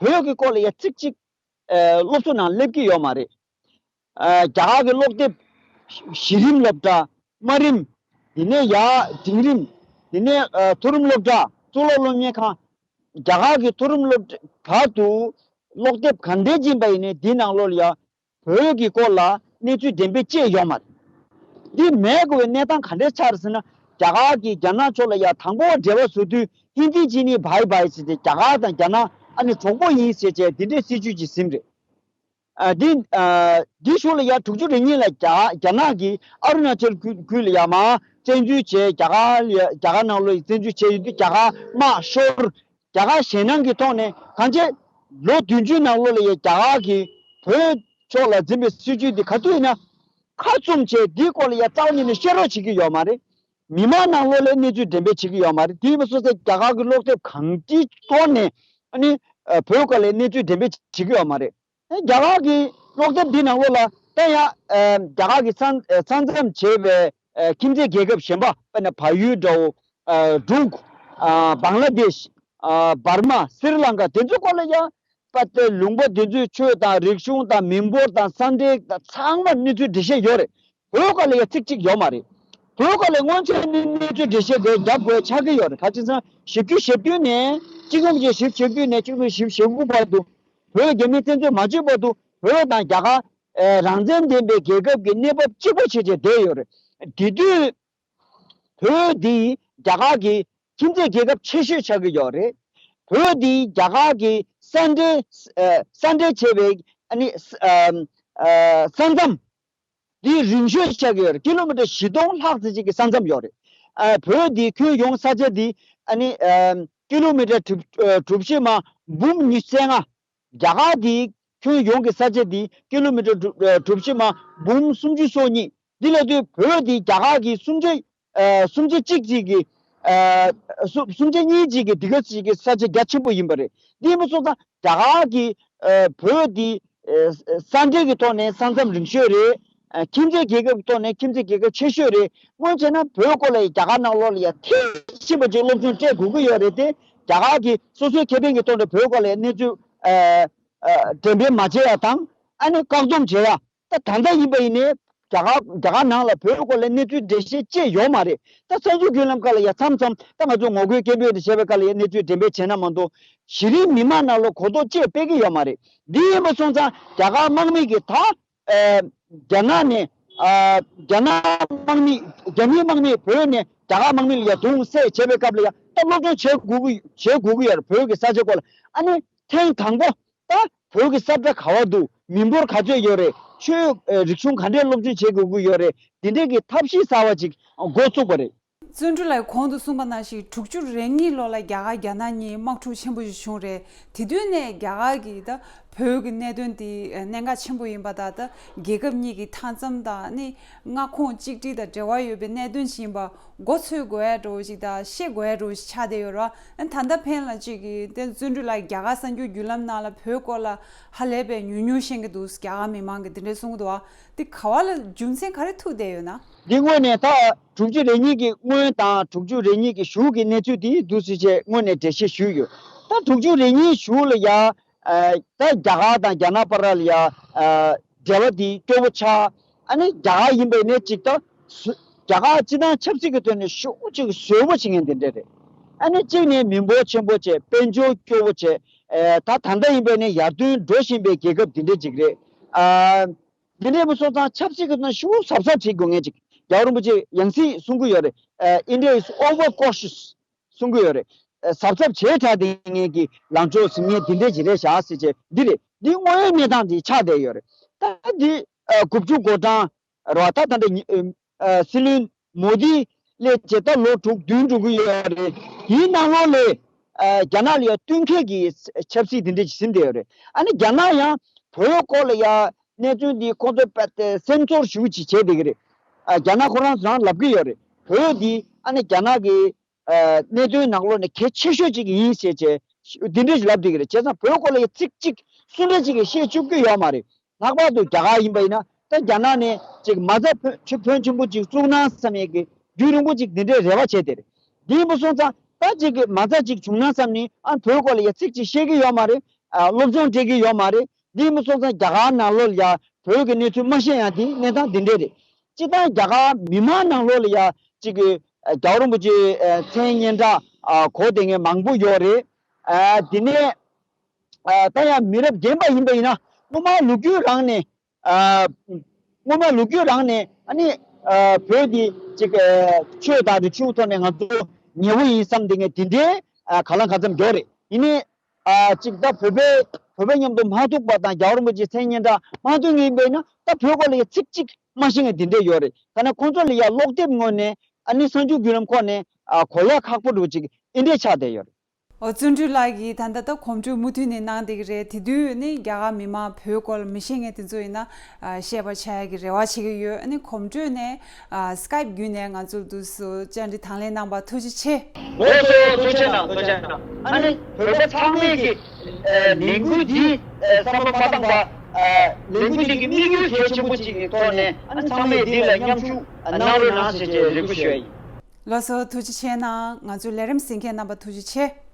བོད་ཀྱི་སྐོར་ལ་ཡ་ཚིག་གཅིག་ཨ་སློབ་གསོ་ནང་སླེབས་ཀྱི་ཡོད་མ་རེད། ཨ་རྒྱ་གར་གྱི་ཀློག་དེབ་གཞི་རིམ་སློབ་གྲྭ། དམའ་རིམ། དེ་ནས་ཡ་འབྲིང་རིམ། དེ་ནས་ཨ་མཐོ་རིམ་སློབ་གྲྭ། གཙུག་ལག་སློབ་གཉེར་ཁང་། རྒྱ་གར་གྱི་མཐོ་རིམ་སློབ་གྲྭ་བར་དུ་ཀློག་དེབ་ག་འདྲས་ཡིན་པ་ཡིན་ནའི་འདི་ནང་ལོགས་ལ་ཡ་བོད་ཀྱི་སྐོར་ལ་གནས་ཚུལ་བདེན་པའི་ཅེས་ཡོད་མ་རེད། འདི་མེད་དགོས་པའི་གནས་སྟངས་ག་འདྲས་ཆགས་རེད་ཟེར་ན། རྒྱ་གར་གྱིས་རྒྱ་ནག་ཕྱོགས་ལ་ཡ་དང་པོ་འབྲེལ་བ་བཟོ་དུས་ཧིན་དི་ཅི་ནི་བྷའི་བྷའི་ཟེར་ཏེ་རྒྱ་གར་དང་རྒྱ་ནག་ ཨ་ནི་གྲོགས་པོ་ཡིན་ཟེར་བྱས་འདི་འདྲའི་སྲིད་ཇུས་ཅིག་ཟིན་རེད། ཨ་འདི་ཨ་འདི་གཞུག་ལ་ཡ་དྲུག་ཅུ་རེ་གཉིས་ལ་རྒྱ་རྒྱ་ནག་གིས་ཨ་རུ་ན་ཅལ་ཁུལ་ཁུལ་ལ་ཡ་མར་བཙན་འཛུལ་བྱས། རྒྱ་གར་ལ་ཡ་རྒྱ་གར་ནང་ལོགས་ཡ་བཙན་འཛུལ་བྱས་ཡོད་དུས་རྒྱ་གར་དམག་ཤོར། རྒྱ་གར་ཞེད་སྣང་གི་ཐོག་ནས་གང་ཅི་ལོ་བདུན་ཅུའི་ནང་ལོགས་ལ་ཡ་རྒྱ་གར་གྱིས་བོད་ཕྱོགས་ལ་འཛིན་པའི་སྲིད་ཇུས་འདི་ག་དུས་ཡིན་ན་ཁ་བཙུམ་བྱས་འདིའི་སྐོར་ལ་ཡ་རྩ་བ་ཉིད་ནས་བཤད་རོགས་བྱེད་ཀྱི་ཡོད་མ་རེད། མི་མང་ནང་ལོགས་ལ་གནས་ཚུལ་འགྲེམས་སྤེལ་བྱེད་ཀྱི་ཡོད་མ་རེད། དེ་ཡིན་པ་སོང་ཙང་རྒྱ་གར་གྱི་སློབ་དེབ་གང་ཅིའི་ཐོག་ནས་ཨ་ནི་ཨ་བོད་སྐོར་ལ་གནས་ཚུལ་འགྲེམས་སྤེལ་བྱེད་ཀྱི་ཡོད་མ་རེད། ཨ་རྒྱ་གར་གྱི་སློབ་དེབ་འདི་ནང་ལོགས་ལ་ད་ཡང་ཨ་རྒྱ་གར་གྱི་ས་ཨ་ས་མཚམས་བྱས་པའི་ཨ་ཁྱིམ་མཚེས་རྒྱལ་ཁབ་གཞན་པ་དཔེར་ན་བལ་ཡུལ་འདྲ་བོ། ཨ་འབྲུག་ཨ་བང་ལ་དེཤ། ཨ་འབར་མ། སི་རི་ལང་ཀ་དེ་ཚོའི་སྐོར་ལ་ཡང་པ་ཏེ་ལུང་པ་དེ་ཚོའི་ཆོས་དང་རིག་གཞུང་དང་མི་འབོར་དང་ས་འབྲེལ་དང་ཚང་མ་གནས་ཚུལ་འགྲེལ་བཤད་ཡོད་རེད། བོད་སྐོར་ལ་ཡང་ཚིག་གཅིག་ཡོད་མ་རེད། བོད་སྐོར་ལ་སྔོན་ཆད་ནས་གནས་ཚུལ་འགྲེལ་བཤད་དེ་རྒྱབ་དགོས་ཆགས་ཀྱི་ཡོད་རེད། ག་ཅི་ཟེར་ན་བཞི་བཅུ་ཞེ་བདུན་ནས་གཅིག་སྟོང་དགུ་བརྒྱ་བཞི་བཅུ་ཞེ་བདུན་ནས་གཅིག་སྟོང་དགུ་བརྒྱ་བཞི་བཅུ་ཞེ་དགུ་བར་དུ་བོད་རྒྱ་མིའི་བཙན་འཛུལ་མ་བྱས་བར་དུ་བོད་དང་རྒྱ་གར་ཨེ་རང་བཙན་ལྡན་པའི་རྒྱལ་ཁབ་ཀྱི་གནས་བབ་གཅིག་པ་བྱས་བྱས་བསྡད་ཡོད་རེད། དེ་དུས་བོད་འདི་རྒྱ་གར་གྱི་ཁྱིམ་མཚེས་རྒྱལ་ཁབ་ཆེ་ཤོས་ཆགས་ཀྱི་ཡོད་རེད། བོད་འདི་རྒྱ་གར་གྱི་ས་འབྲེལ་ཨ་ས་འབྲེལ་བྱས་པའི་ཨ་ནི་ཨ་ཨ་ས་མཚམས་འདི་རིང་ཤོས་ཆགས་ཀྱི་ཡོད་རེད། ཀི་ལོ་མི་ཊར་བཞི་སྟོང་ལྷག་ཙམ་ཅིག་གི་ས་མཚམས་ཡོད་རེད། ཨ་བོད་འདི་ཁྱོན་ཡོངས་ས་ཆ་འདི་ཨ་ནི་ཨ་ཀི་ལོ་མི་ཊར་གྲུབ་ཨ་གྲུ་བཞི་མ་འབུམ་ཉི་ཤུ་རྩ་ལྔ། རྒྱ་གར་དེའི་ཁྱོན་ཡོངས་ཀྱི་ས་ཆ་དེ་ཀི་ལོ་མི་ཊར་གྲུ་ཨ་གྲུ་བཞི་མ་འབུམ་སུམ་ཅུ་སོ་གཉིས། འདི་ལ་དུས་བོད་དེ་རྒྱ་གར་གྱི་སུམ་ཆ་ཨ་སུམ་ཆ་གཅིག་ཅིག་གི་ཨ་སུ་སུམ་ཆ་གཉིས་ཅིག་གི་དེ་ག་ཅིག་གི་ས་ཆ་རྒྱ་ཆེན་པོ་ཡིན་པ་རེད། འདི་ཡིན་པ་སོང་ཙང་རྒྱ་གར་གྱི་ཨ་བོད་དེ་ཨ་ས་འབྲེལ་གྱི་ཐོག་ནས་ས་མཚམས་རིང་ཤོས་རེད། ཨ་ཁྱིམ་མཚེས་རྒྱལ་ཁབ་ཀྱི་ཐོག་ནས་ཁྱིམ་མཚེས་རྒྱལ་ཁབ་ཆེ་ཤོས་རེད། སྔོན་བྱས་ན་བོད་སྐོར་ལ་ཡང་རྒྱ་གར་ནང་ལོགས་ལ་ཡང་མཐིལ་ཕྱིན་པ་ཅིག་སློབ་སྦྱོང་སྤྲད་དགོས་ཀྱི་ཡོད་རེད་དེ། རྒྱ་གར་གྱི་སོ་སོའི་ཁེ་ཕན་གྱི་ཐོག་ནས་བོད་སྐོར་ལ་གནས་ཚུལ་ཨ་ཨ་འགྲེམས་སྤེལ་མ་བྱེད་ཡ་དང་། ཨ་ནི་བཀག་སྡོམ་བྱེད་ཡ། ད་ད་ལྟ་ཡིན་པ་ཡིན་ནའི་རྒྱ་གར་རྒྱ་གར་ནང་ལ་བོད་སྐོར་ལ་གནས་ཚུལ་འགྲེལ་བཤད་ཅེས་ཡོད་མ་རེད། ད་གསར་འགྱུར་བརྒྱུད་ལམ་ཁག་ལ་ཡ་མཚམས་མཚམས་ད་ང་ཚོ་ངོ་རྒོལ་སྐད་འབོད་དེ་བྱས་པའི་སྐབས་ལ་ཡ་གནས་ཚུལ་འགྲེམས་སྤེལ་བྱས་ན་མ་གཏོགས་གཞི་རིམ་མི་མང་ནང་ལ་གོ་རྟོགས་ཅེས་སྤེལ་གྱི་ཡོད་མ་རེད། འདི་ཡིན་པ་སོང་ཙང་རྒྱ་གར་དམག་མི་གིས་ད་ཨ་རྒྱ་ནག་ནས་ཨ་རྒྱ་ནག་དམག་མི་རྒྱ་མིའི་དམག་མིས་བོད་ནས་རྒྱ་གར་དམག་མི་ལ་ཡ་རྡུང་བསད་བྱས་པའི་སྐབས་ལ་ཡ་ད་སློབ་སྦྱོང་བྱེད་དགོས་ཀྱི་བྱེད་དགོས་ཀྱི་ཡོད་རེད། བོད་ཀྱི་ས་ཆ་སྐོར་ལ་ཨ་ནི་ཐེངས་དང་པོ་ད་བོད་ཀྱི་ས་ཆ་ག་བ་འདུག་མི་འབོར་ག་ཚོད་ཡོད་རེད། ཆོས་ཨ་རིག་གཞུང་ག་འདྲའི་སློབ་སྦྱོང་བྱེད་དགོས་ཀྱི་ཡོད་རེད། འདི་འདྲའི་གི་ཐབས་ཤེས་གསར་བ་ཅིག་འགོ་བཙུགས་པ་རེད། བརྩོན་འགྲུས་ལགས་གོང་དུ་གསུངས་པ་ནང་བཞིན་དྲུག་ཅུ་རེ་གཉིས་ལོ་ལ་རྒྱ་གར་རྒྱ་ནག་གཉིས་དམག་འཁྲུག་ཆེན་པོ་ཞིག་བྱུང་རེད། དེ་དུས་ནས་རྒྱ་གར་གྱིས་ད་བོད་ཀྱི་གནད་དོན་དེ་གནད་འགག་ཆེན་པོ་ཡིན་པ་དང་ད་རྒྱལ་ཁབ་གཉིས་ཀྱི་མཐའ་མཚམས་དང་ནི་མངའ་ཁོངས་གཅིག་སྒྲིལ་དང་འབྲེལ་བ་ཡོད་པའི་གནད་དོན་ཞིག་ཡིན་པ་མགོ་ཚོས་དགོས་ཡ་འདྲ་བོ་ཞིག་དང་ཤེས་དགོས་ཡ་འདྲ་བོ་ཞིག་ཆགས་བསྡད་ཡོད་རེད་བ། ད་ལྟ་ཕན་ལ་གཅིག་གིས་དེ་བརྩོན་འགྲུས་ལགས་རྒྱ་གར་གསར་འགྱུར་བརྒྱུད་ལམ་ནང་ལ་བོད་སྐོར་ལ་ཧ་ལས་པའི་ཉུང་ཉུང་ཤེས་ཀྱི་འདུག་རྒྱ་གར་མི་མང་གིས་དེ་འདྲས་གསུང་གི་འདུག་བ། འདི་ག་བ་ལ་རྒྱུ་མཚན་ག་རེ་ཐུག་བསྡད་ཡོད་ན། འདི་དངོས་གནས་ད་དྲུག་ཅུ་རེ་གཉིས་ཀྱི་སྔོན་དང་དྲུག་ཅུ་རེ་གཉིས་ཀྱི་གཞུག་གི་གནས་ཚུལ་དེ་འདུག་སེ་བྱས་དངོས་གནས་འགྲེལ་བཤད་ཞུས་ཡོད། ད་དྲུག་ཅུ་རེ་གཉིས་གཞུག་ལ་ཡ་ཨ་ད་རྒྱ་གར་དང་རྒྱ་ནག་བར་ལ་ཡ་ཨ་འབྲེལ་བ་དེ་སྐྱོ་བོ་ཆགས། ཨ་ནི་རྒྱ་གར་ཡིན་པའི་ནས་གཅིག་ད་སུ་རྒྱ་གར་སྤྱི་བཏང་ཆབ་སྲིད་ཀྱི་ཐོག་ནས་ཤུགས་ཆེ་བཟོ་བོ་བྱེད་མཁན་དེ་འདྲ་རེད། ཨ་ནི་གཅིག་ནས་མི་འབོར་ཆེན་པོ་བྱས། དཔལ་འབྱོར་སྐྱོ་བོ་བྱས། ཨ་ད་ད་ལྟ་ཡིན་པའི་ནས་ཡར་ཐོན་འགྲོ་བཞིན་པའི་རྒྱལ་ཁབ་དེ་འདྲ་ཅིག་རེད། ཨ་འདི་འདྲ་མི་སོང་ཙང་ཆབ་སྲིད་ཀྱི་ཐོག་ནས་ཤུགས་གཟབ་གཟབ་བྱེད་དགོས་ངེས་ཅིག་རྒྱལ་བ་རིན་པོ་ཆེ་ཡང་སྲིད་གསུང་གི་ཡོད་རེད། ཨ་India is over cautious གསུང་གི་ཡོད་རེད། ཨ་གཟབ་གཟབ་བྱས་དྲགས་བསྡད་མཁན་གྱི་ལངས་ཕྱོགས་འཛིན་མཁན་འདི་འདྲས་ཅིག་རེད་བཞག་ཟེར་བྱས་འདི་རེད། འདི་དངོས་ཡོད་གནས་སྟངས་འདི་ཆགས་བསྡད་ཡོད་རེད། ད་འདི་ཨ་དགུ་བཅུ་གོ་གྲངས་རེད་བ། ད་ད་ལྟ་ཉི་ཨ་སྲིད་བློན་མོ་དི་སླེབས་བྱས་ད་ལོ་དྲུག་བདུན་འགྲོ་གི་ཡོད་རེད། དེའི་ནང་ལོགས་ལ་ཨ་རྒྱ་ནག་ལ་ཡང་བསྟུན་མཁས་ཀྱི་ཆབ་སྲིད་འདི་འདྲས་ཅིག་ཟིན་བསྡད་ཡོད་རེད། ཨ་ནི་རྒྱ་ནག་ཡང་བོད་སྐོར་ལ་ཡང་གནས་ཚུལ་འདི་ཁོང་ཚོ་དཔེ་དེ་སེམས་ཚོར་ཞེ་པོ་ཅིག་བྱས་བསྡད་ཀྱི་རེད། ཨ་རྒྱ་ནག་ཁོ་རང་ཚོ་རང་ལབ་ཀྱི་ཡོད་རེད། བོད་འདི་ཨ་ནི་རྒྱ་ནག་གི་ཨ་གནད་དོན་ནང་ལོགས་ནས་གལ་ཆེ་ཤོས་ཅིག་ཡིན་ཞེས་བྱས་འདི་འདྲས་ཅིག་ལབ་བསྡད་ཀྱི་རེད། བྱས་ཙང་བོད་སྐོར་ལ་ཡང་ཚིག་གཅིག་སུ་འདྲ་ཅིག་གིས་བཤད་བཅུག་གི་ཡོད་མ་རེད། ལྷག་པར་དུ་རྒྱ་གར་ཡིན་པ་ཡིན་ན་ད་རྒྱ་ནག་ནས་ཅིག་མ་རྩ་ཕོན་ཕོན་ཆེན་པོ་ཅིག་བཙུགས་ན་བསམ་ཡས་ཀྱི་རྒྱུན་རིང་པོ་ཅིག་འདི་འདྲའི་རེ་བ་བྱས་ཏེ་རེད། འདི་ཡིན་པ་སོང་ཙང་ད་ཅིག་གི་མ་རྩ་ཅིག་བྱུང་ན་བསམ་ནས་ཨ་བོད་སྐོར་ལ་ཡ་ཚིག་ཅིག་བཤད་ཀྱི་ཡོད་མ་རེད། ཨ་སློབ་སྦྱོང་སྤྲད་ཀྱི་ཡོད་མ་རེད། འདི་ཡིན་པ་སོང་ཙང་རྒྱ་གར་ནང་ལོགས་ལ་ཡ་བོད་ཀྱི་གནས་ཚུལ་མ་ཤེས་ཡ་འདི་གནས་སྟངས་འདི་འདྲས་རེད། སྤྱིར་བཏང་རྒྱ་གར་མི་མང་ནང་ལོགས་ལ་ཡ་ཅིག་གི་ཨ་རྒྱལ་བ་རིན་པོ་ཆེའི་ཨ་མཚན་སྙན་གྲགས་ཨ་གོ་བསྡད་མཁན་མང་པོ་ཡོད་རེད། ཨ་དེ་ནས་ཨ་ད་ཡང་མི་རབས་རྒན་པ་ཡིན་པ་ཡིན་ན་སྔོན་མ་ལོ་རྒྱུས་རང་ནས་ཨ་སྔོན་མ་ལོ་རྒྱུས་རང་ནས་ཨ་ནི་ཨ་བོད་འདི་ཅིག་ཨ་ཆོས་དང་རིག་གཞུང་ཐོག་ནས་ང་ཚོ་ཉེ་བོ་ཡིན་བསམ་བསྡད་མཁན་དེ་འདྲའི་ཨ་གང་ལ་གང་འཚམ་ཡོད་རེད། ཡིན་ནའི་ ཨ་ཅིག་ད་བོད་པའི་བོད་པའི་མཉམ་དུ་མ་ཐུག་པ་དང་རྒྱལ་བ་རིན་པོ་ཆེའི་མཚན་སྙན་གྲགས་མ་ཐོན་མཁན་ཡིན་པས་ན། ད་བོད་སྐོར་ལ་ཡ་ཚིག་གཅིག་མ་ཤེས་མཁན་དེ་འདྲས་ཡོད་རེད། ད་ནི་ཁོང་ཚོ་ལ་ཡ་ཀློག་དེབ་ངོས་ནས་ཨ་ནི་གསར་འགྱུར་བརྒྱུད་ལམ་ཁོ་ནས་ཨ་གོ་ཡ་ཁག་པོ་འདྲ་བོ་ཅིག་ཨེ་འདྲས་ཆགས་བསྡད་ཡོད་རེད། ཨོ་བརྩོན་འགྲུས་ལགས་ཀྱིས་ད་ལྟ་ད་གོམ་བགྲོད་མུ་མཐུད་ནས་གནང་བསྡད་ཀྱི་རེད། དེ་དུས་ནི་རྒྱ་གར་མི་མང་བོད་སྐོར་མི་ཤེས་མཁན་དེ་ཚོ་ཡིན་ན་ཨ་ཤེས་པར་བྱ་ཡ་གི་རེ་བ་བྱེད་ཀྱི་ཡོད། ཨ་ནི་གོམ་བགྲོད་ནས་ཨ་སི་ཀའིབ་བརྒྱུད་ནས་ང་ཚོ་འདུག་སེ་བཅར་འདྲི་དང་ལེན་གནང་བར་ཐུགས་རྗེ་ཆེ། ལགས་སོ། ཐུགས་རྗེ་གནང་། ཐུགས་རྗེ་གནང་། ཨ་ནི་བོད་པ་ཚང་མས་ཀྱི་ཨ་ལས་འགུལ་འདི་ཨ་བསམ་བློ་མ་བཏང་བར་ཨ་ལས་འགུལ་འདི་གི་དམིགས་ཡུལ་གལ་ཆེན་པོ་ཅིག་གི་ཐོག་ནས་ཨ་ནི་ཚང་མས་འདི་ལ་མཉམ་ཞུགས་གནང་རོགས་གནང་ཟེར་བྱས་རེ་སྐུལ་ཞུ་ཡ་ཡིན། ལགས་སོ། ཐུགས་རྗེ་ཆེ་གནང་། ང་ཚོའི་ལས་རིམ་གཟིགས་མཁན་རྣམ་པ་ཐུགས་རྗེ་ཆེ།